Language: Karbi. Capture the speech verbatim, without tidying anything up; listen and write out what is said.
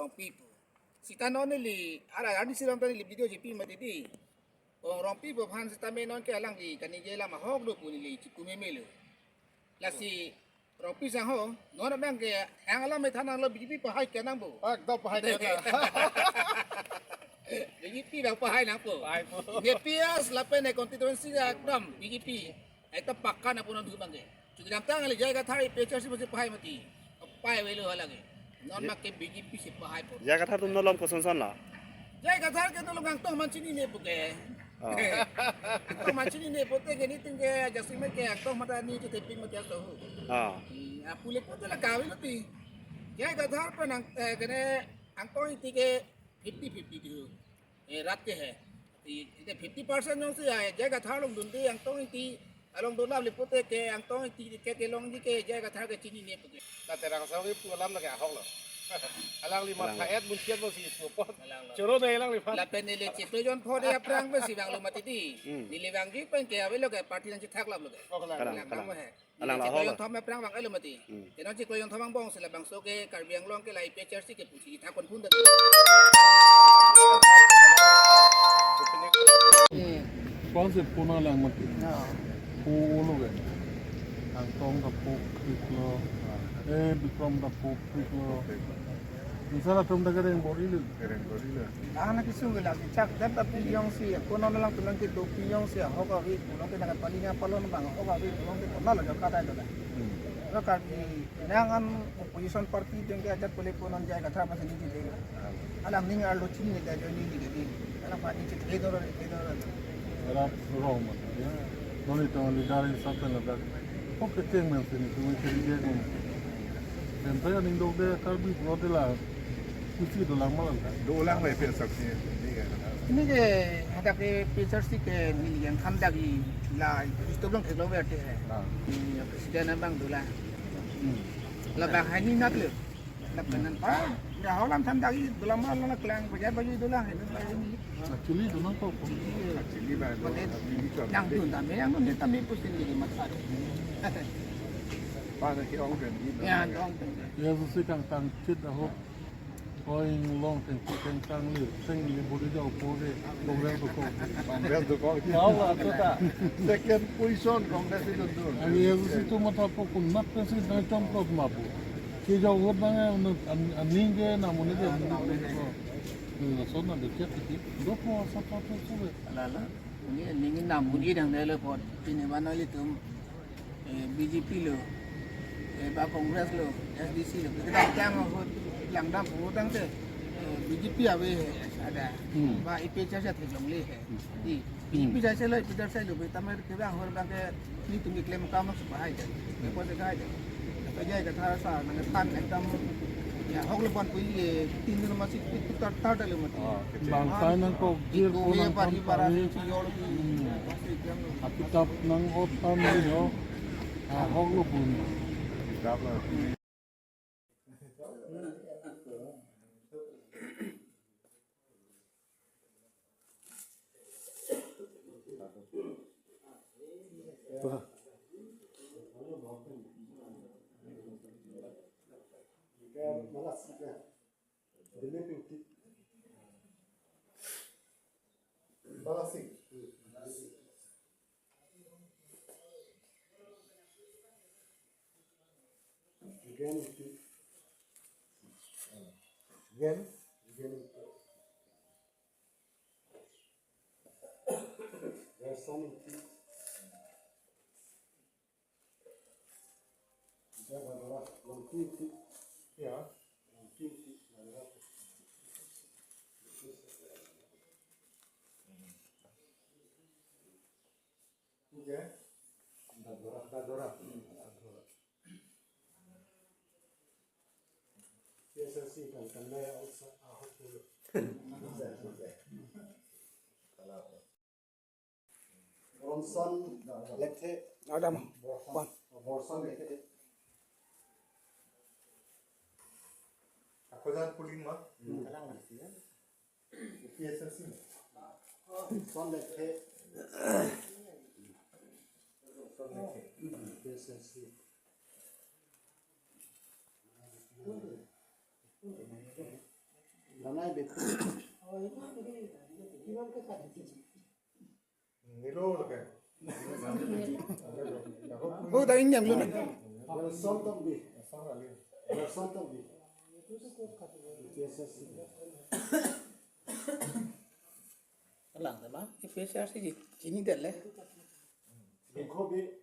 Rongpi pu. Sita non neli, ara, arnisi alam ta neli video chepi mati di. Ong Rongpi pu aphan sitame non ke alangli kaningje alam ahok do pu neli chipu meme lo. Lasi Rongpi sangho, non abang ke hang alam me thanang lo, B J P pahai kenang bo. Ekdom pahai kenang. B J P bang pahai nangpo. Pahai po. Nepias lapen e constituency ekdom B J P. Ekdom pakka nangpo non thu abang ke. Chukidam tang le J I Kathar A P H L C pasi pahai mati. Pahai avelo hala ke. Non mak ke B J P si pahai po. J I Kathar atum nolom kosonson la? J I Kathar ke nolom Angtong aphan chinine pu ke. Oh. Angtong aphan chinine pute ke niting ke ajak si me ke Angtong aphan ta ni chethepik mati aso hu. Ah. Hmm, apule pute la kave mati. J I Kathar pen Ang, eh, kene Angtong Ingti ke fifty fifty tu. Eh, rat ke he. Ti, ite fifty percent jongsi, ah, J I Kathar along dunde, Angtong Ingti along dun lam le pute ke Angtong Ingti ke kelongji ke J I Kathar ke chinine pu ke. La Terang Song kipu alam lake ahok lo. Alangli matha et mun kiat lo si pu apot. Alang lo. Choro dai alangliphan. Lapen neli chiklo jon pho de aphrang pensi vanglo mati di. Hmm. Neli vangji pen ke avelo ke party nangchethak lam lo ke. Kok alang. Kalang, alang kalang. Mo he. Alang la chiklo ahok lo. Jonthom aphrang vang-et lo mati. Hmm. Te non chiklo jonthom angbong si labangso ke Karbi Anglong ke la A P H L C ke pusi thak konpun dan. Hmm. Kosonsi puna lang mati. Ya. Pu ulo ke. Angtong ta pu piklo. Eh, Bikrom ta pu piklo. Insara atum ta kereng bor-i lo. Kereng bor-i lo. Ana kesung ke lagi chak dan ta pi jongsi, ko non lang tulang ke do pi jongsi, ahok ave, tulang ke nang pali nang palon bang, ahok ave, tulang ke kona lo jaka dai do dai. Hmm. Lo Karbi nang an opposition party jeng ke ajat pole ko non J I Kathar aphan si ningje. Alang ning arlo chinine dai jo ningje di. Alang aphan ningje thedor, thedor. Era wrong man. Non itum leader hisap pen ladak. Kok kecheng men sini, tum kiri dia kum. Dem saya ning dok de Karbi Pulo de la. Kusi dolang malam kan. Dolang mai A P H L C. Ini ke. Ini ke hadak ke A P H L C ke neli yang khandaki la, itu belum ke lo berarti he. Ah. Ini presiden abang dolang. Hmm. Labang hani nak le. Lapen nangpa, ya, haulam thandaki, dolang malam lang klang, bajai bajai dolang, ini bajai ini. Actually, dolang kok. Iya. Actually, ba, mane, ini kan. Nangdun tame, nangdun tame pusing lagi mata. Pada ke ong kan, ini. Ya, ong kan. Ya, susi kangtang chit ahok. Oi, long teng, teng tang le, teng le, bodi jao po de, Congress dokok. Congress dokok. Ya, Allah, kota. Second position, Congress itu tu. Ani ya, susi tu mata po kun, nap kan si dang chom kot mapu. Kejau kot nang ya, an, an, aning ke, namun ke, namun ke. Ni lason na deket titi. Dopo asap apa suwe. Ala, ala. Ini, ini namun ini dang dele pot. Ini mana litum, eh, B J P lo, eh, ba Congress lo, S D C lo. Kita dang ho, langdam ho tangte, eh, B J P ave he, ada. Hmm. Ba A P H L C thejong le he. Hmm. Di, B J P jai se lo, A P H L C lo, kita mer kita hor bang ke ni tum klem kam lo supahai jai. Ke pon se kai jai. Ke J I Kathar sa, nang tan ekdam, ya, hok le pon pui ye, tin din masih itu tar, tar dale mati. Oh, kecil. Bangsa nangkok jir ko nang pari pari si yor di. Hmm. Akitap nang otan ni ho. Ah, hok lo pun. Akitap lo. Again, again, again. There's some. Dadora, dadora. P S L C kan kan na ya usa ahok dulu. Bronson Lekthe. Adam. Bronson, Bronson Lekthe. Ako jan pulin ma? Hmm. Kalang Lekthe ya. P S L C. Bronson Lekthe. Bronson Lekthe. P S L C. Oh, dah ini yang mana? Welcome to be. Welcome to be. P S S C. Lang, teman. P S S C. Ini dia leh. Kobe.